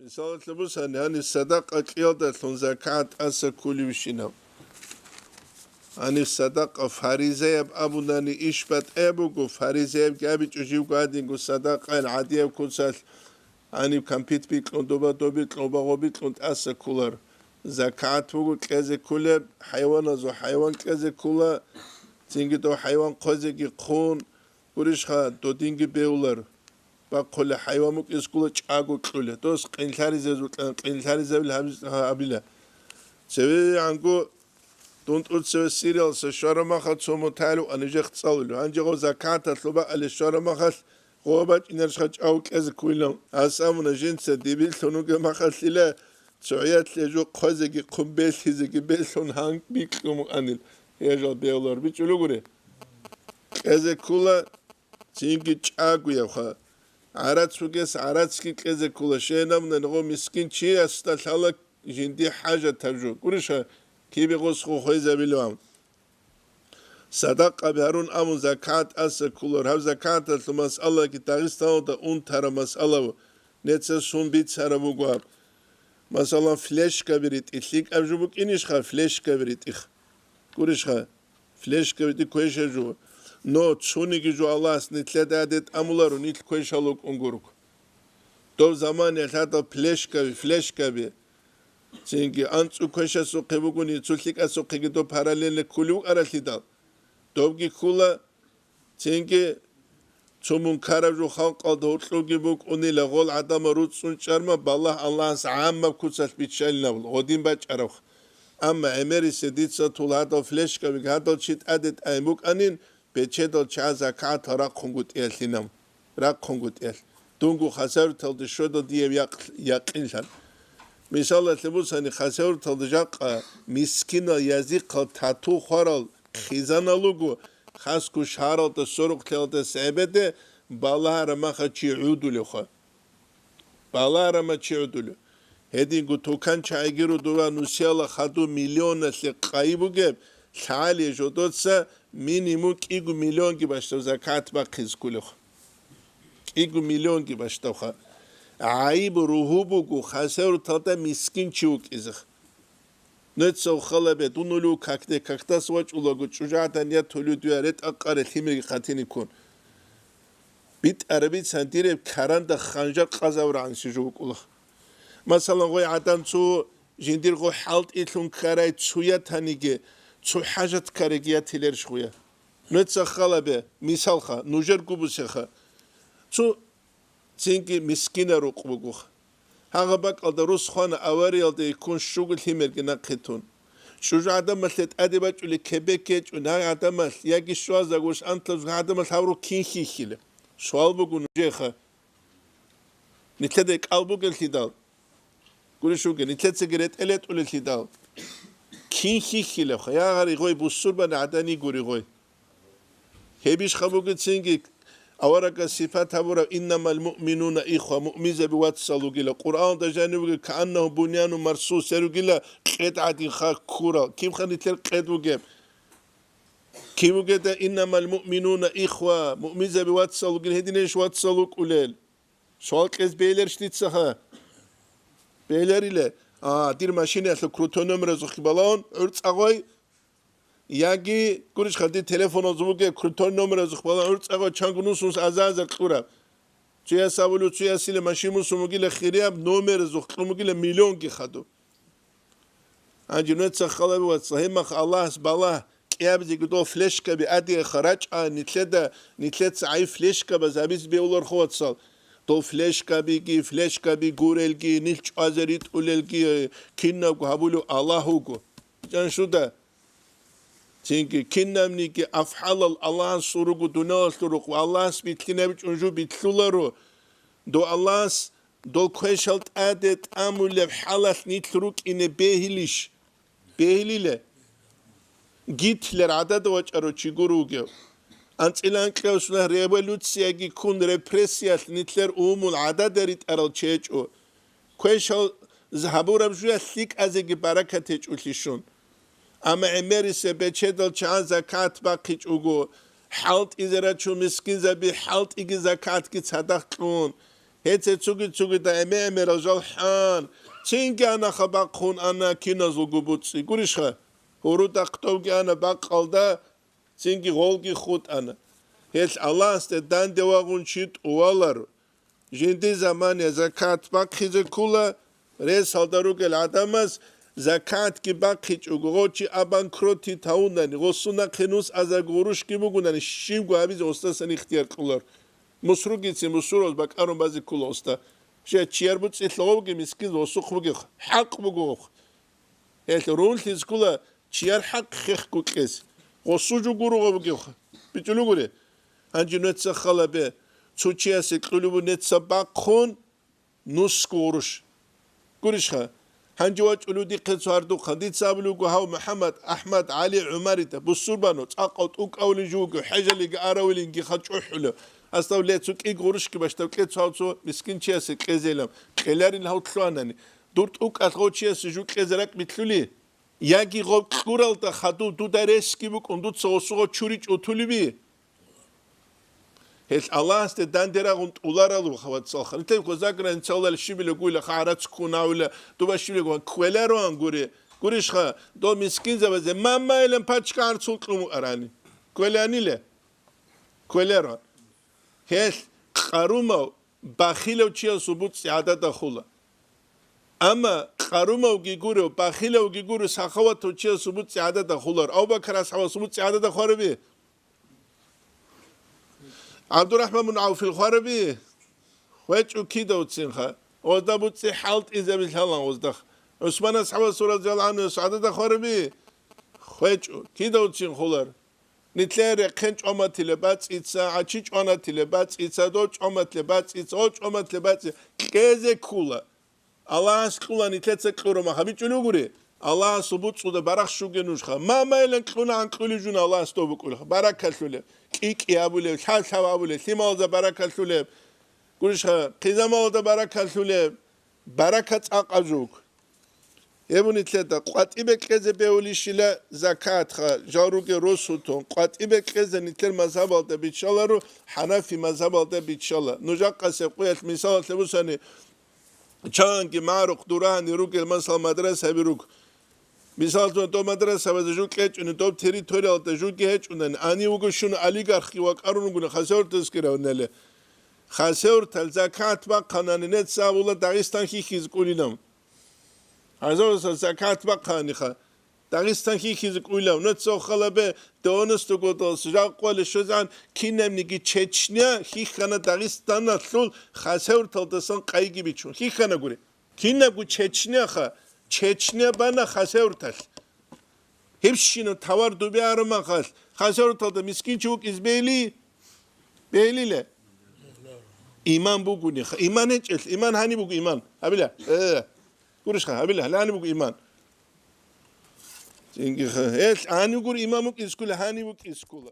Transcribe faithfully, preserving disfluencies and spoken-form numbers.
Мисалалъе бусани, гьаниб садакъа кьиялдалъун закат тӀаса кколевищинаб? Гьаниб садакъа фаризаяб абунани иш батӀаяб буго, фаризаябги абичӀо живго гьадинго садакъаян гӀадияб куцалъ, гьаниб кампит бикьун, доба доб бикьун, багъо бикьун тӀаса кколар. Закат буго кьезе кколеб, хӀайваназул хӀайван кьезе ккола, цинги дов хӀайван хъвезеги хъун, гурищха, додинги бевлар. Бахъула хӀайван букӀискула чӀаго кьула. Дос къинлъаризезул-, къинлъаризабил гьабиз-, гьабила. Цеве гӀанго дун тӀуцеве Сириялса щварамаха цо муталу анижех цӀалулев. Гьанже гъо закаталъуба али щварамахалъ гъо бачӀинаршха чӀаго кьезе ккуйилан. Гьас амуна жинца дибирлъун вугеб махалъила цогӀиялъе жо хъвезеги хъун белъизеги белъун гьанг бикьун мукӀанил. Гьежал бевлар бичӀулугури. Кьезе ккула цинги чӀагоябха. ГӀарац вугес гӀарацги кьезе ккула. Щайнаб нангъо мискин чиясда лъала жинди хӀажатаб жо. Гуриша, кибе гъосго хвезабилан. Садакъаби гьарун абун закат тӀаса кколар. Гьаб закаталъул масъалаги Дагъистаналда унтараб масъалав, неца сун бицараб буго гьаб. Масалан, флешкаби ритӀи, лъикӀаб жо букӀинищха флешкаби ритӀих? Гурищха, флешкаби ритӀи квеша жо. Но цониги жо Аллагьас нилъеда гьаде тӀамуларо, нилъ квешал вукӀун гурго. Доб заманиялъ гьадал флешкаби, флешкаби. Цинги анцӀу квешасухъе бугони, цо лъикӀасухъеги доб параллельно ккулев вукӀаралъидал. Добги ккула, цинги цо мункараб жо халкъалда гьоркьовги букӀунила, гъол гӀадамал руцӀцӀун чӀарма, балагь Аллагьас гӀаммаб куцалъ биччалинаб, гъодин бачӀараб. Амма гӀемерисе дица тул гьадал флешкаби гьадал чи тӀаде тӀайин букӀанин, бечедал чагӀаз закатал рахъунгутӀиялъинаб. РахъунгутӀиялъ. Дунго хасавруталда щведал дияб якь-, якъинлъан. Мисалалъе бусани, хасавруталда жакъа мискинал язихъал тату хварал хъизанал руго, хасго шагьаралда сорокълъиялда сагӀебеде балагьараб маха чи гӀудулевха. Балагьараб ма чи гӀудулев. Гьединго туканчагӀиги рудура нусияла хадув миллионалъе къайи бугеб, лъагӀалие жодоца минимум кӀиго миллионги бащдаб закат бахъизе кколевха. КӀиго миллионги бащдавха. ГӀайиб ругьу буго хасавруталда мискин чи вукӀизех. Нецав халабе дунулев какде, какдас вачӀулаго чӀужагӀдан я толю дуя ретӀа-къаре лъимерги хъатиниккун. БитӀарабицан диреб каранда ханжар къазаврагӀанси жо вукӀула. Масалан, гъой гӀадан цо жиндирго хӀалтӀилъун ккарай цо ятаниги, цо хӀажат ккариги ятилерищ гъуя? Нуца халабе, мисалха, нужер губусеха. Цо цинги мискина рукъ бугоха. Гьагъа бакӀалда рус хвана авариялда йиккун щуго лъимерги нахъе тун. ЧӀужу гӀадамалъе тӀаде бачӀули кебек гьечӀун, гьай гӀадамалъ, яги щвазагош антлъазул гӀадамалъ гьавру кин хьихьила. Суал буго нужеха. Нилъеда кӀал бугеллъидал. Гурищ вугел, нилъецаги ретӀел ретӀулеллъидал. Кин хьихьилевха, ягъари гъой бусурбан гӀадани гури гъой. Гьебищха бугецинги аварагас сипат гьабураб: «Иннамал муъминуна ихва», муъминзаби вацал вугила. Къуръаналда жанив вугел: «Кааннаху бунянун марсус», гьер вугила кьед гӀадин хак ккурал. Кибха нилъер кьед вугеб? Кив вугеда: «Иннамал муъминуна ихва», муъминзаби вацал вугил, гьединищ вацал вукӀулел? Суал кьез бейлерищ дицаха? Бейлериле. А, дир машинаялъул крутой номеразухъе балагьун, гӀур цӀагъой, яги, гурищха, дир телефоназул бугеб крутой номеразухъе балагьун, гӀур цӀагъой чанго нусунс аза-азар кьураб. Цуяс абулев, цуясила машин мусун вугила хирияб номеразухъ кьун вугила миллионги хадуб. Гьанже нуца халаби вацал, гьебмах Аллагьас балагь кӀиабизеги дол флешкаби адиеха рачӀа, нилъеда, нилъеца гӀай флешкабаз абизе бегьуларха вацал. Дол флешкабиги, флешкаби гурелги, нилъ чӀвазе ритӀулелги, кинабго гьабулев Аллагь вуго. Жаншуда? Цинги кинабниги афгӀалал Аллагьас суруго дуниялалъул рукъ ва Аллагьас битлъинабичӀун жо битлъуларо. Дов Аллагьас дол квешал тӀаде тӀамулеб хӀалалъ нилъ рукӀине бегьилищ? Бегьилила. Гитлер гӀадада вачӀарав чи гуро вугев. АнцӀила анкьавсунагь революцияги ккун, репрессиялъ нилъер умумул гӀадада ритӀарал чи гьечӀо. Квешал гьабураб жуялъ лъикӀазеги баракат гьечӀолъищун. Амма гӀемерисеб бечедал чагӀан закат бахъичӀого, хӀалтӀизе рачун мискинзаби хӀалтӀиги закатги цадахъ кьун, Гьеце цуги-цуги да эме-эмерал жал хӀан, цинги анаха бахъун ана киназулго буцӀи. Гурищха? Гьуруда хътовги ана бакъалда, цинги гъолги хутӀана. Гьелъ Аллагьасде данде вагъун чи тӀуваларо. Жинди замане закат бахъизе ккула, ресалда ругел гӀадамаз закатги бахъичӀого, гъо чи обанкротить гьавунани, гъосунахъе нус азарго гъурущги бугунани, щибго гьабизе гъосдасан ихтияр кьолар. Мусругицин мусуроз бакӀарун базе ккула гъосда. Жа чияр буцӀцӀилъ гъовги мискин гъосухъ бугев хӀакъ буго гъохъ. Гьелъ рунлъиз ккула чияр хӀакъ хехго кьез. Гъосу жо гуро гъобги. БичӀулугури. Гьанже нуца халабе, цо чиясе кьулеб нуца бахъун, нусго гъурущ. Гурищха? Гьанже вачӀулев дихъе цо гьардухъан. Дица абулев вуго гьав МухӀаммад, АхӀмад, ГӀали, ГӀумарида, бусурбано, цӀакъав тӀукӀавулин жо вуго, хӀежалиги аравилинги ха чӀухӀулев. Гьасдав ле цо кӀи гъурущги бащдав кье цо гьав цо мискин чиясе кьезейилан. Кьеларил гьав лъугьанани. Дур тӀукӀалъ гъов чиясе жо кьезе ракӀ битлъули? Яги гъов кьуралда хадув дуда ресги букӀун, дуца гъосуго чуричӀ утулиби? Гьелъ Аллагьасде дандерагъун тӀуларалуха, вацалха. Нилъер ккозагран цалал щибила гуйла, хагӀарац ккун авила, дуба щибила гуйла, кквелароан гури. Гурищха, дов мискинзабазе мамайилан пачка гӀарцул кьумукъарани. Кквеланиле? Кквелароан. Гьелъ къарумав бахилав чиясул буцӀцӀи гӀадада хула. Амма къарумавги гурев, бахилавги гурев, сахаватав чиясул буцӀцӀи гӀадада хулар. Абу-Бакар асхӀабасул буцӀцӀи гӀадада хвараби? ГӀабдурахӀман бун ГӀавфил хвараби? ХвечӀо кидавцинха. Гъозда буцӀцӀи хӀалтӀизаби лъалан гъоздахъ. ГӀусман асхӀабасул разияллагьу гӀанху гӀадада хвараби? ХвечӀо кидавцин хулар. Нилъер рехъен чӀваматилеб бацӀица, гӀачи чӀванатилеб бацӀица, дов чӀваматилеб бацӀица, гъо чӀваматилеб бацӀица, кьезе ккула. Аллагьас кьула нилъеца кьураб мах гьабичӀулев гури. Аллагьасул буцӀцӀуда барахщуге нужха. Мамайилан кьунагӀан кьулев жун Аллагьас дов букӀулха. Баракалъулеб, кӀи-кӀи абулеб, лъа-лъав абулеб, лъималазда баракалъулеб. Гурищха, хъизамалазда баракалъулеб. Барака цӀакъа жуг. Гьеб нилъеда къватӀибе кьезе бегьулищила закатха, жал ругел росутун, къватӀибе кьезе нилъер мазгьабалда биччаларо, хӀанафи мазгьабалда биччала. Нужахъасе къуялъ мисалалъе бусани, чанги, марухъ, дурагьани ругел, масала, мадрасаби руго. Мисаллъун, доб мадрасабазе жу кьечӀони, доб территориялда жуги гьечӀунани, гьанив вуго щун олигархги вакӀарун вугони хасавюрталъги равнали. Хасавюртал закат бахъанани, нецц абула Дагъистан хьихьизе кӀулилан. Гьазаваса закат бахъаниха. Дагъистан хьихьизе кӀуйилав, нуца халабе девяносто годалас жакъуали щвезегӀан кинабниги Чечня хьихьана Дагъистаналъул хасавюрталдасан къайги бичун. Хьихьана гури. Кинабго Чечняха, Чечня бана хасавюрталъ. Гьебщинаб тавар дубе арамахалъ, хасавюрталда мискинчи вукӀиз бейли? Бейлиле? Иман бугониха. Иман гьечӀелъ, иман гьаниб буго иман. Гьабила. Э. Гурищха, гьабила, гьаниб буго иман. Цинги ха-, гьелъ гьаниб гур иман букӀискула, гьаниб букӀискула.